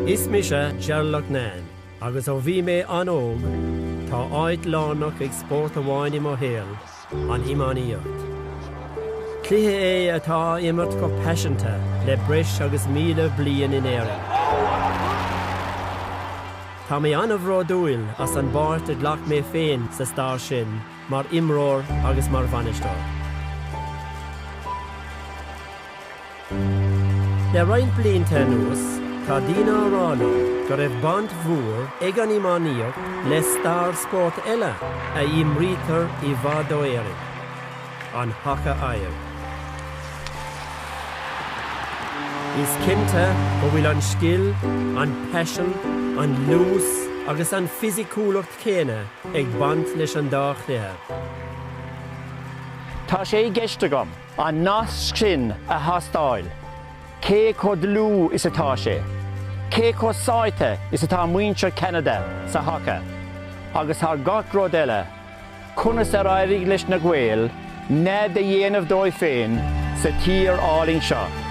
Is mise Ger Loughnane agus ó bhí mé an-óg, tá áit lárnach ag spórt amháin i mo shaol, an iománaíocht. Cluiche é atá á imirt go paiseanta le breis agus 1,000 bliain in Éirinn. Tá mé an-bhródúil as an bpáirt a ghlac mé féin sa stair sin mar imreoir agus mar bhainisteoir. Le roinnt blianta anuas, tá daoine á rá liom go raibh baint mhór ag an iománaíocht le stair spórt eile a imrítear i bhfad ó Éirinn, an haca oighir. Is cinnte go bhfuil an scil, an paisean, an luas agus an fisiciúlacht chéanna ag baint leis an dá chluiche. Tá sé i gceist agam an nasc sin a thástáil, cé chomh dlúth is atá sé, cé chomh sáite is atá muintir Cheanada sa haca, agus thar gach rud eile, conas ar éirigh leis na Gaeil nead a dhéanamh dóibh féin sa tír álainn seo.